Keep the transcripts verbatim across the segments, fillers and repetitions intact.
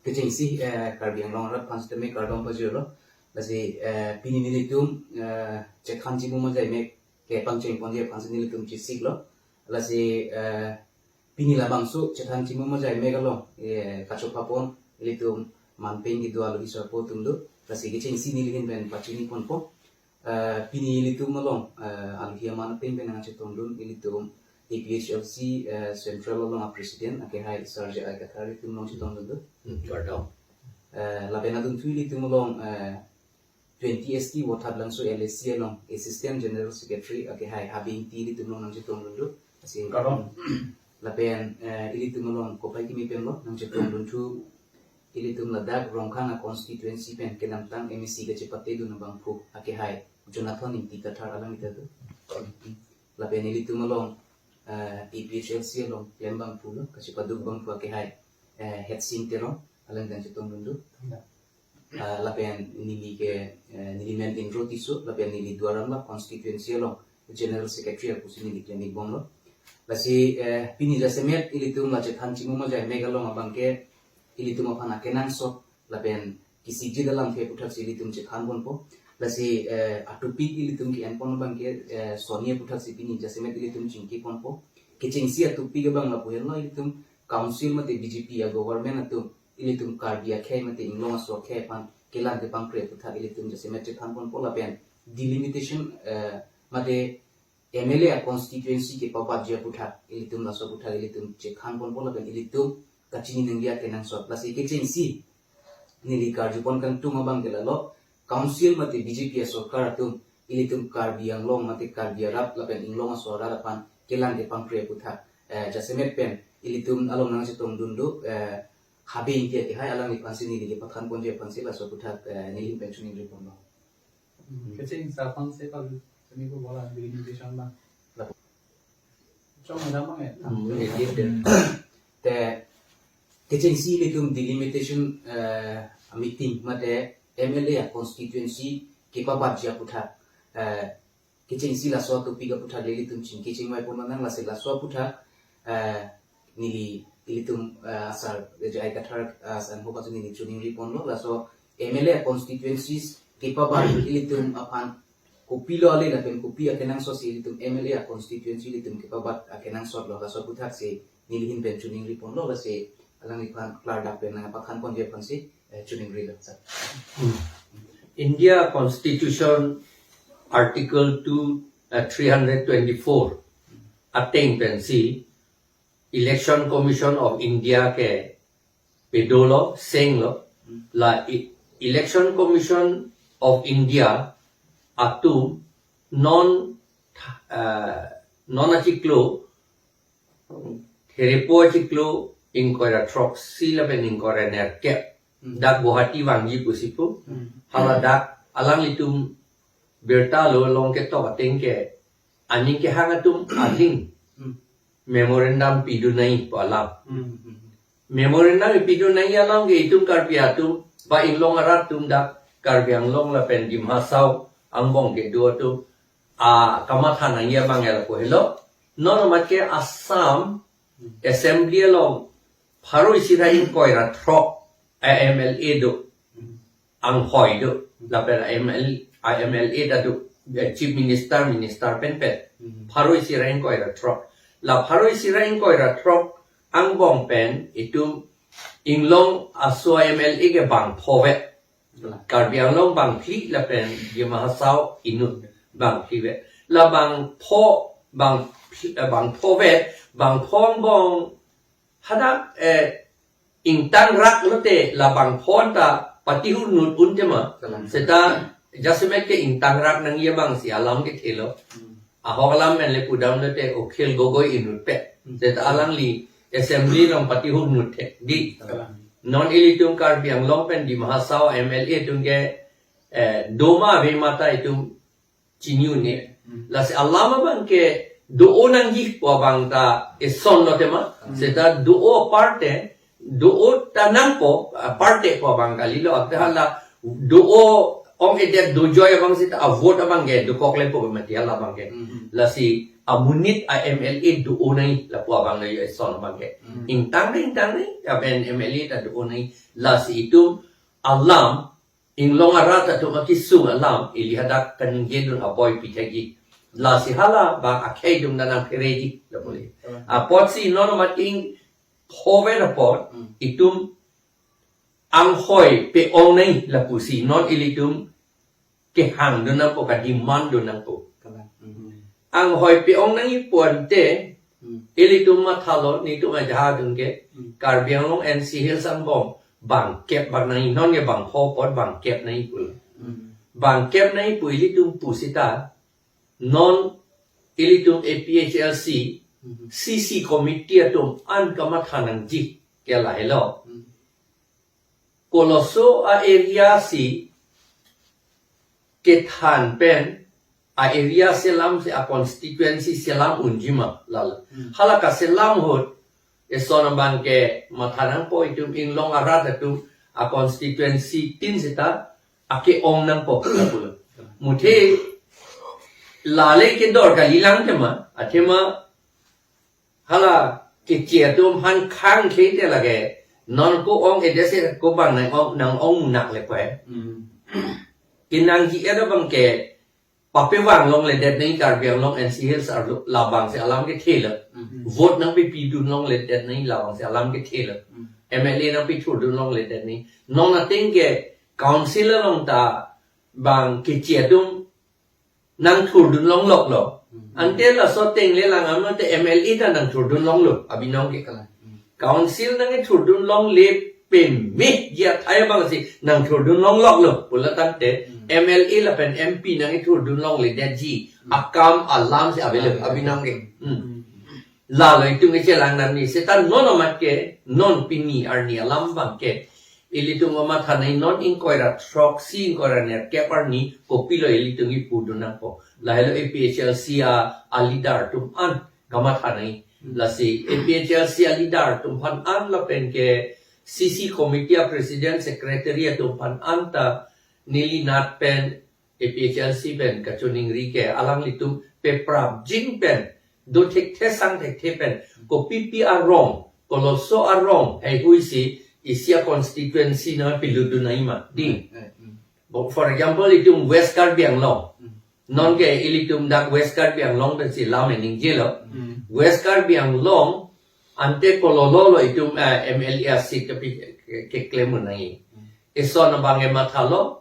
Kechengsi, eh, Karbi Anglong arat aphan sitame kardom pajirlo. Lasi, eh, pini nelitum, eh, chethan chimu majai mek kepangcheng ponji aphan si nelitum chesiklo. Lasi, eh, pini labangso chethan chimu majai mek along, eh, kachopha pon ilitum manpeng kedo alohi sarpo atum do. Lasi kechengsi neli ahin pen pachini ponpo. Eh, pini ilitum along, eh, alohi aman ateng pen nangchetongdun ilitum A P H L C, eh, Central along a President akehai Sir J I Kathar ilitum along chetongdun do. Hmm, kardom. Eh, lapen adunthu ilitum along, eh, twenty S T Vothatlangso L A C along Assistant General Secretary akehai Habe Ingti ilitum along nangchetongdun do. Asi kardom. Lapen, eh, ilitum along kopai kimi pen lo nangchetongdunthu ilitum ladak Rongkhang a constituency pen kedamtang M A C kachepatedun abangphu akehai Jonathan Ingti Kathar alang ita do. Lapen ilitum along, eh, A P H L C along klem abangphu lo, kachepaduk abangphu akehai, eh, Hetsing Teron alang nangchetongdun do. Ah, lapen neli ke, eh, neli men Indro Tisso, lapen neli Duar Amla constituency along General Secretary apusi neli klem-ik bomlo. Lasi, eh, pini jasemet ilitum la chethan chimu majai mek along abangke ilitum aphan akenangsot lapen kisiji dalam ke aputhaksi ilitum chethan ponpo. Lasi, eh, a topic ilitum ke-en pon abangke, eh, soni aputhaksi pini jasemet ilitum chingki ponpo. Kechengsi a topic abang lapu henlo ilitum council mate B J P a government atum ilitum Karbi akhei mate inglong aso akhei aphan kelang kepangkre aputhak ilitum jasemet chethan ponpo lapen delimitation, eh, mate M L A a constituency kepabatji aputhak ilitum laso aputhak ilitum chethan ponpo lapen ilitum kachini nangji akenangsot. Lasi kechengsi neli karju pon kangtung abangke lalo council mate B J P a sorkar atum ilitum Karbi Anglong mate Karbi arat lapen inglong aso arat aphan kelang kepangkre aputhak, eh, jasemet pen ilitum along nangchetongdun do, eh, Habe Ingti akehai alangliphan si neli kepathan ponji aphan si laso aputhak, eh, neli ahin pen choningri ponlo. Hmm, kechengsi aphan si palu, seni ko bola delimitation abang. Lapu. Chong ada abang ya? Hmm, ya, ya, ya. Te, kechengsi ilitum delimitation, eh, meeting mate M L A a constituency kepabatji aputhak, eh, kechengsi laso a topic aputhak le ilitum chingki chingvai pon nang lasi laso aputhak, eh, neli ilitum, eh, Sir J I Kathar, eh, sangho pasu neli choningri ponlo laso M L A constituencies kepabat ilitum aphan kopilo ale lapen kopi akenangsot si ilitum M L A constituency ilitum kepabat akenangsot lo laso aputhak si neli ahin pen choningri ponlo lasi alangliphan klardak pen nangpathan ponji aphan si, eh, choningrilo, sir. India Constitution Article two, uh, three hundred twenty-four ateng pensi Election Commission of India ke pedolo, senglo. La E-, Election Commission of India atum non, uh, non achiklo therepo achiklo ingkoi ra throksi lapen ingkoi ra nerkep. Hmm. Dak Guwahati vangji pusi pu. Hmm. Hala dak alanglitum birta lo along ketok ateng ke aning kehang atum aling. Hmm. Memorandum pidun nangji pu alam. Hmm, hmm, hmm. Memorandum pidun nangji alam ke itum Karbi atum ba inglong arat atum dak Karbi Anglong lapen Dima Hasao angbong kedo atum a kamatha nangji abang el ko helo. Non amat ke Assam Assembly along pharo isi ra ingkoi ra throk a M L A do, anghoi do, lapen a M L, a M L A ta do, eh, Chief Minister, Minister pen pen. Hmm. Pharo isi ra ingkoi ra throk. La pharo isi ra ingkoi ra throk angbong pen itum inglong aso a M L A ke bangpho vet. Karbi Anglong bangphli lapen Dima Hasao inut bangphli vet. La bangpho, bang, eh, bangpho vet, bangpho angbong hadak, eh, ingtangrak lote la bangpho ta patihur nut un tema. Kalang. Seta jasemet ke ingtangrak nangji abang si alam kethelo. Hmm. Ahok alam pen le pudam lote Akhil Gogoi inut pet. Hmm. Seta alangli assembly along patihur nut the. Di. Kalang. Non ilitum Karbi Anglong pen Dima Hasao M L A atum ke, eh, doma ave ma ta itum chini un-e. Hmm. Lasi alam abang ke do-o nangji pu abang ta eson lo tema. Hmm. Seta do-o aparte, do-o ta nangpo, aparte pu abang kalilo. Ante hala do-o ong-edet dojoi abang seta a vote abang ke dokok lepo mati hala abang ke. Hmm. Lasi amonit a M L A do-o nangji lapu abang lo eson abang ke. Hmm. Ingtang dei, ingtang dei, lapen M L A ta do-o nangji. Lasi itum alam, inglong arat atum akesung alam, ili hadak kaningjedun aboi pithekji. Lasi hala bang akhei atum ta nangphere ji, lapu le. Hmm. Apotsi non amat ing khover apot, Hmm. itum anghoi pe-ong nangji lapusi non ilitum kehangdun nangpo, kademandun nangpo. Kalang. Hmm. Anghoi pe-ong nangji pu ante, Hmm. ilitum mathalo, netum ajahak atum ke, Hmm. Karbi Anglong N C Hills angbong bangkep bang nangji, non ke bangpho apot bangkep nangji pulo. Hmm. Bangkep nangji pu ilitum pusita, non ilitum A P H L C, Hmm. C C committee atum an kamatha nangji ke lahelo. Hmm. Koloso a-area si kethan pen, a-area selam si, a-constituency selam unji ma lalo. Hmm. Hala kaselam ahut, eson abang ke matha nangpo, itum inglong arat atum a-constituency tin seta ake-ong nangpo, lapulo. Muthe lale kedor kalilang tema, athema hala keche atum aphan khang khei te lake, non ko-ong-edet si ko bang nang-ong, nang-ong munak le ko eh. Hmm. Kenangji-et abang ke, papevang longledet nangji Karbi Anglong N C Hills arlo labang si alam kethe lo. Hmm. Vote nangpipidun longledet nangji labang si alam kethe lo. Hmm. M L A nangpithurdun longledet nangji. Non ateng ke council along ta bang keche atum nangthurdun longloklo. Hmm. Ante laso ateng le lang amno te M L A ta nangthurdun longlo, abinong ke. Kalang. Hmm. Council nangkethurdun longle peme ji athai abang si nangthurdun longloklo. Pulo tangte Hmm. M L A lapen M P nangkethurdun longledetji Hmm. akam alam si avelo, Ah, abinong ke. Hmm. Hmm. Lalo itum kechelang nangji, seta non amat ke, non pini arni alam abang ke, ilitum kamatha nangji, non ingkoi ra throksi, ingkoi ra nerkep arni kopilo ilitum kipudun nangpo. Lahelo A P H L C a, a-leader atum an kamatha nangji. Hmm. Lasi A P H L C a-leader atum aphan an lapen ke C C committee a-president, secretary atum aphan an ta neli nat pen A P H L C pen kachiningri ke, alanglitum peprapjin pen, do thekthe sang thekthe pen, kopipi arong, koloso arong heihui si isi a-constituency nangpilutdun nangji ma, dei. Eh, eh, hmm. Bo-, for example, itum West Karbi Anglong. Hmm. Non ke ilitum dak West Karbi Anglong pensi lam eningjelo. Hmm. West Karbi Anglong ante kololo lo itum, eh, M L A a-seat kepi-, ke-, keklem nangji. Hmm. Eson abang ke mathalo,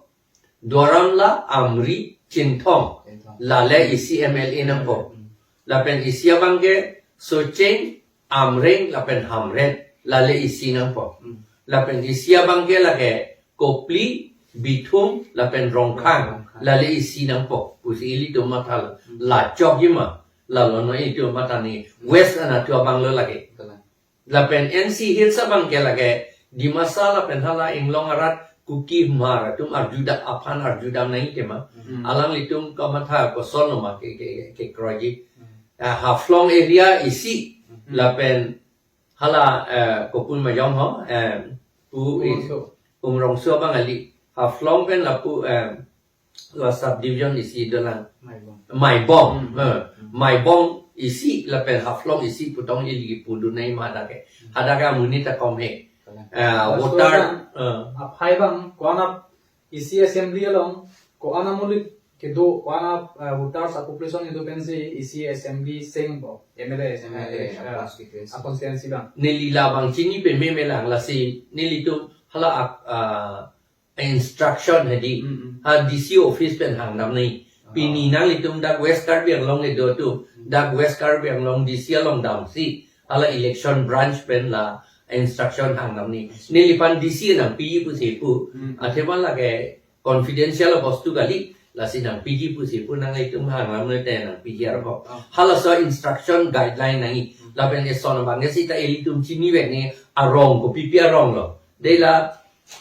Duaramla, Amri, Chinthong. Chinthong. Lale isi M L A nangpo. Hmm. Lapen isi abang ke Socheng, Amreng, lapen Hamren. Lale isi nangpo. Hmm. Lapen isi abang ke lake Kopili, Bithung, lapen Rongkhang. Rongkhang. Lale isi nangpo. Pusi ilitum mathalo. Hmm. Lachok ji ma. Lalo non itum matha nangji. Hmm. West anatthu abang lo lake. Kalang. Lapen N C Hills abang ke lake Dimasa lapen hala inglong arat Kuki Hmar atum arjudam, aphan arjudam nangji tema. Hmm. Alanglitum kamatha koson lo ma ke, ke, kekroiji. Hmm. Ah, Haflong area isi Hmm. lapen hala, eh, kopun ma jong ho, eh, pu i-, Umrongso. Umrongso abang kali. Haflong pen lapu, eh, la subdivision isi dolang. Maibong. Maibong. Hmm. Eh, Hmm. Maibong isi lapen Haflong isi putong ili pudun nangji ma hadak ke. Hmm. Hadak ke amonit ta kom he. Kalang. Eh, Laso voter, abang, eh. Aphai abang, ko-an ap isi assembly along, ko-an amonit kedo, ko-an ap, eh, voters a-population kedo pensi isi assembly sengpo, M L A, M L A, eh, a-constituency. A-constituency abang. Neli labang chini peme melang, lasi nelitum hala ap, ah, instruction hedi. Mm, mm. Ha D C office pen hangdam nangji. Ah. Pini nanglitum dak West Karbi Anglong kedo atum, Mm. dak West Karbi Anglong D C along damsi, hala election branch pen la instruction hangdam nangji. I see. Neliphan D C nangpiji pusi pu. Mm. Athema lake confidential bostu kali, lasi nangpiji pusi pu, nanglitum hangdam nangji te nangpiji arlo. Ah. Halaso instruction guideline nangji. Mm. Lapen eson abang ke seta ilitum chinivek nangji, arong kopipi arong lo. Dei la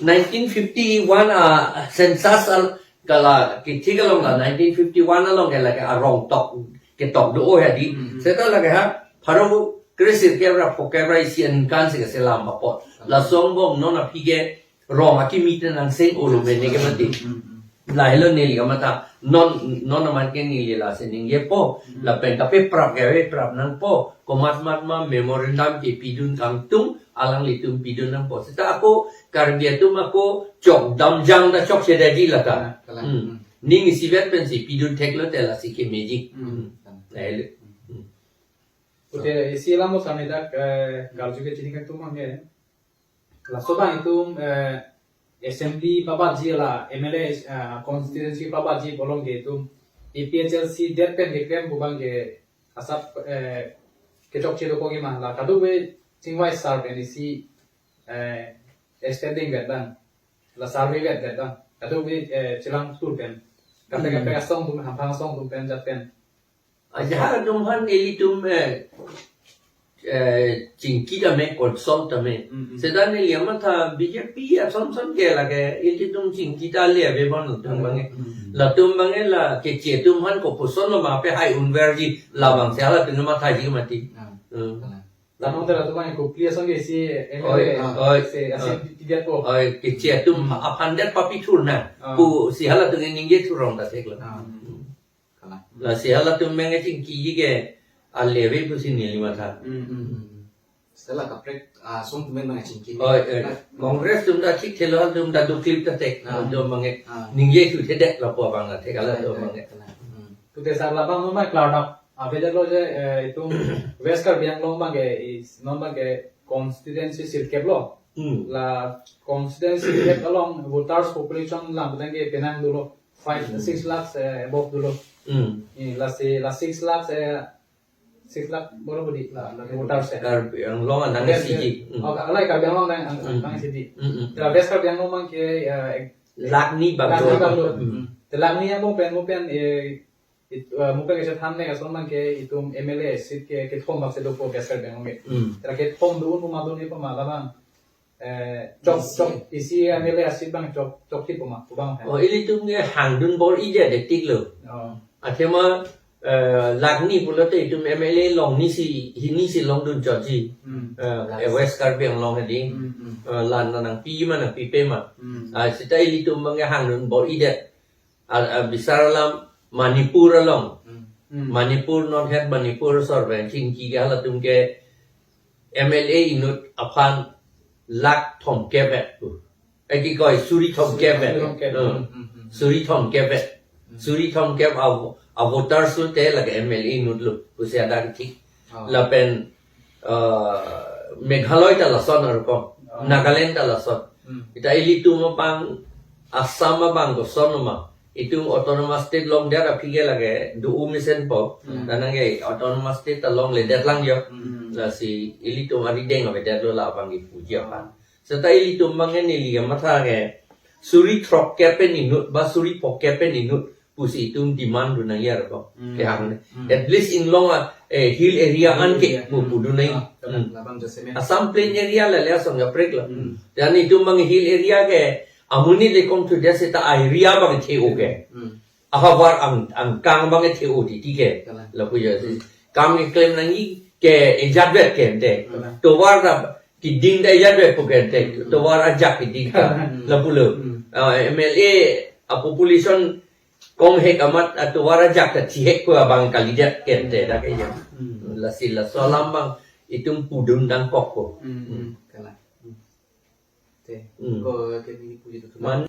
nineteen fifty-one a census al kala kethik along la nineteen fifty-one along ke lake arong tok ketok do-o hedi. Hmm. Seta lake ha pharo kre-sirkep ra phokep ra isi aningkan si kaselam apot. Hmm. Laso angbong non aphi ke rong akimi te nangseng olo mene ke mati. Hmm, hmm. Lahelo neli kamatha, non, non amat ke neli lasi ningjepo, lapen kapeprap ke aveprap nangpo, komat mat ma memorandum kepidun kangtung, alanglitum pidun nangpo. Seta ako, Karbi atum ako, chokdam jang ta chokche daji lata. Kalang, kalang. Hmm. Hmm. Ning isivet pensi pidun theklote lasi kemeji. Hmm. Hmm. Lahelo. Hmm. Pute isi alam mo sami dak, eh, karju kechini kangtung abang ke. Laso abang itum, eh, assembly pabatji la M L A, eh, constituency pabatji pu along ke itum A P H L C det pen keklem pu abang ke asap, eh, kechokche dokok ke ma la kadokave chingvai sar pen isi, eh, standing vet abang la survey vet abang kadokave, eh, chelang tur pen kaprek kaprek asong atum hamphang asong atum pen jat pen. Ajahak atum aphan ilitum, eh, eh, chingki tame, consult tame. Mm, mm. Seta neli kamatha B J P ason son ke lake ilitum chingki ta le ave bon latum abang ke. Mm, mm. Latum abang ke la keche atum aphan kopuson lo ma pehai unverji labangsi halatum mathaji mati. Ah. Hmm. Kalang. Latum te latum abang ke Kopili ason ke isi M L A. Oi, ah, oi, isi, ah, isi tiga po. Oi, keche atum aphan det papithur nang. Ah. Pusi halatum ningje thurong ta theklo. Ah. Hmm. Kalang. Lasi halatum abang ke chingkiji ke ale ave pusi neli matha. Hmm, hmm, hmm. Seta la kaprek, ah, asong atum abang chingki. Oi, oi. Kalang. Congress atum ta thik thelo, halatum ta duklip ta thek. Ah. Halatum abang ke. Ah. Ningje thu thedet lapu abang ta thek halatum abang ke. Kalang. Hmm. Pute sar labang ma klardak avedetlo je, eh, itum West Karbi Anglong abang ke, is, non abang ke constituency sirkep lo. Hmm. La constituency sirkep along voters population lang abang ke penang dolo. Five, hmm, six lakhs, eh, above dolo. Hmm. Eh, lasi, la six lakhs, eh, six lakh boro budi la, la voters, eh. Karbi Anglong anang, yes, isi, yes, ji. Hmm. Oh, alai Karbi Anglong anang, ang, hmm, ang isi ji. Hmm, hmm. La West Karbi Anglong abang ke, eh, lakh ni bang, lakh ni dolo. Bang dolo. Hmm. Te lakh ni abang pen, mo pen, eh, it-, eh, mo pen kechethan ne ason abang ke itum M L A seat ke, kethom bak si dopo West Karbi Anglong ke. Hmm. Te la kethom do-un pu ma do-un-e pu ma labang. Eh, chok, isi, chok, isi M L A aseat abang chok, chok ti pu ma, pu abang. Oh, ilitum ke hangdun bor-i ja detik lo. Oh. Athema, eh, lakh ni pulote itum M L A long ni si, hini si longdun chotji. Hmm. Eh, West Karbi Anglong hedi. Hmm, hmm. Eh, la nangpi ma nangpipe ma. Hmm. Ah, seta ilitum abang ke hangdun bor-i det. Ar, ar bisar alam Manipur along. Hmm. Hmm. Manipur non het Manipur asor pen chingki ke halatum ke M L A inut aphan lakh thomkep vet pu. Eh, ki koi, suri thomkep vet. Suri thomkep. Hmm. Hmm, hmm, hmm. Suri thomkep vet. Hmm. Suri thomkep a, a voters lo te lake M L A inut lo pusi adak thik. Oh. Lapen, eh, Meghalaya ta lason arukom. Oh. Nagaland ta lason. Hmm. Seta ilitum abang, Assam abang koson ma. Itum autonomous state longdet aphi ke lake do-o mesenpo. Hmm. Danang ke autonomous state ta longledet lang jo. Hmm. Lasi ilitum arideng avedetlo labang kipuji aphan. Seta ilitum abang ke neli kamatha ke suri throkkep pen inut ba suri phokep pen inut pusi itum demand dun nangji arko. Hmm. Kehang ne. Hmm. At least inglong a, eh, hill area an ke, hill area, pu, hmm, pudun nangji. Ah, kalang. Hmm. Labang jasemet. Assam plain area le le asong kaprek lo. Hmm. Dan itum abang hill area ke amonit le kongthudet seta area abang the-o ke. Hmm. Ahavar ang, angkang abang the-o titi ke. Kalang. Lapu jo si. Hmm. Kam keklem nangji ke ejat vet ke ante. Kalang. Tovar ta keding ta ejat vet pu ke ante. Hmm. Tovar ajak keding ta. Hmm. Lapulo. Hmm. Ah, M L A a population konghek amat atovar ajak ta thihek pu abang kalidet ke ante dak ke ya. Hmm. Lasi laso alam abang itum pudun dangkok ko. Hmm, hmm. Kalang. Hmm. Te. Hmm. Ko ke ni puji tu. Man-